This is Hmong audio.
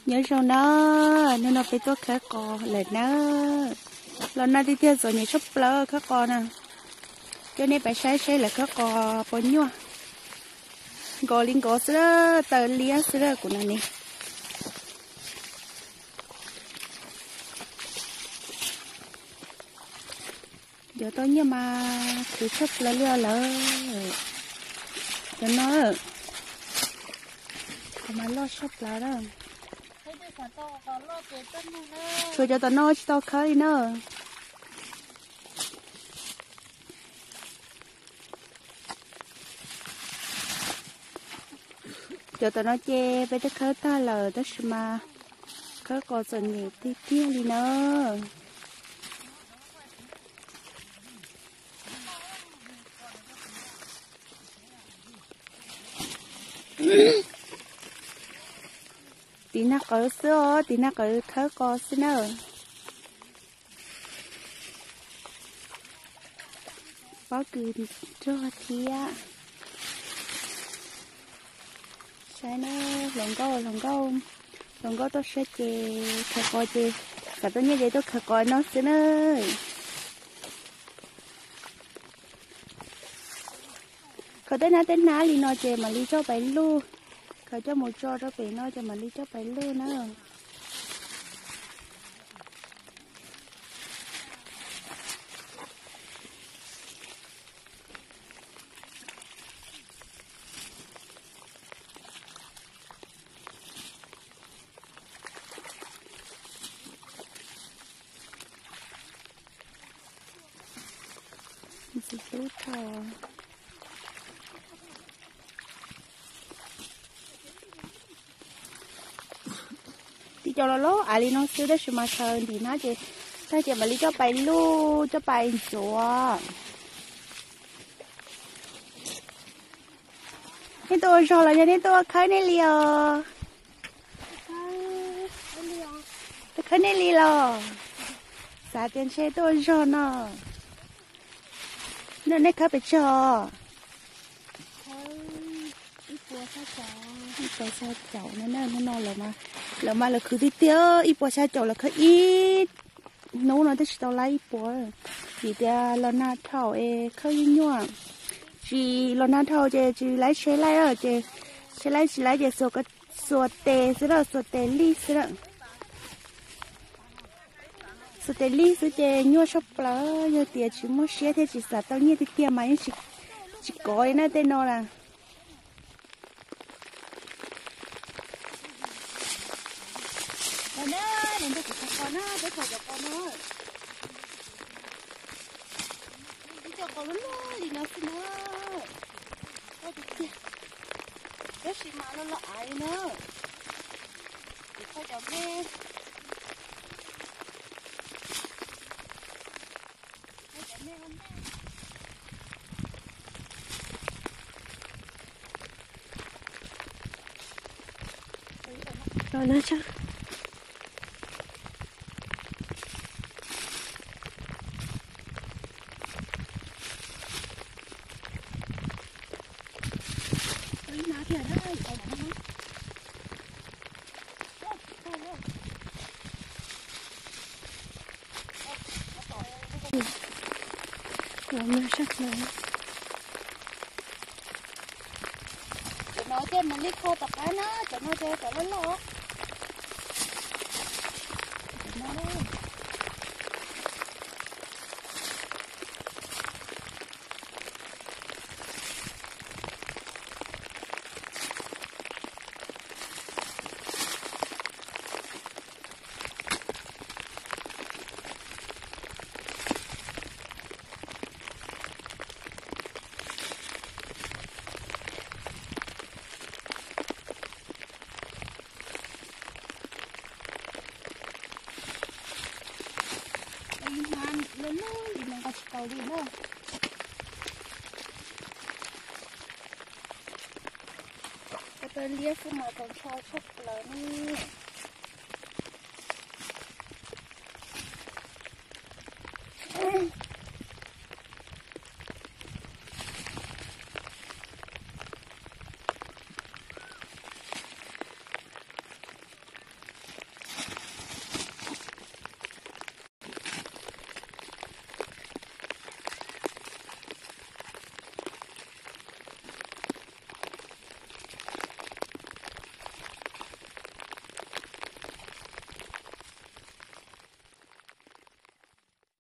Nyob zoo na, hnub no peb tuaj khawb qos lawm na. Los nag tiag tiag txom nyem tshaj plaws khawb qos na. Coj nej pais saib seb lawv khawb qos puas nyuaj. Nkos li nkos xwb, taw liab xwb kuv na ne. Cov tau nyiaj mas khwv tshaj plaws li os lawm. Cov no, cov mas loj tshaj plaws lawm. Tshuav cov tom no tsis tau khawb li na. Cov tom no ces peb twb khawb tag lawm tab sis mas khawb qos txom nyem tiag tiag li na. Tiv nag qawv xwb os, tiv nag qawv khawb qos xwb na. Pob kws rog thiab. Saib na, hluas nkauj, hluas nkauj, hluas nkauj tuaj saib ces khawv qos ces, xav tau nyiaj ces tuaj khawv qos no xwb na. Khaws tej hnab tej hnab li no ces mam li coj pais luj. Khaws coj mus tso rau pem no ces mam li coj pais luj na. Ntxim hlub dhau. Tib co los loj av li no xwb tab sis mas khaws ntim hnab ces tag ces mam li coj pais luj coj pais ntxuav. Nej tuaj ua zog los yog nej tuaj ua khawb nej li os? Tuaj khawb nej li los? Xav tias ntshe tuaj ua zog no. Nej khawb pes tsawg? Ib puas xya caum no na, hnub no lawv mas lawv khwv tiag tiag, ib puas xya caum lawv khawb ib hnub no twb tsis tau laib ib puas. Vim tias los nag dhau es khawb ib nyuaj, tsis los nag dhau ces tsis laib tsheb laij ces, tsheb laib tsis laib ces xuas tes xwb lawm, xuas tes lij xwb lawm. Xuas tes lij xwb ces nyuaj tshaj plaws, yog tias tsis muaj siab thiab tsis xav tau nyiaj tiag tiag mas yeej tsis kov li na tej no na. Ib co qos loj loj li no xwb na. Tab sis mas loj loj av li na. Kuv kho cov me. Cov no ces mam li kho tom qab na, cov no ces cov loj loj. Ib hnab loj loj li no nqa tsis tau li na. Ko taw liab xwb mas txaus ntshai tshaj plaws ne.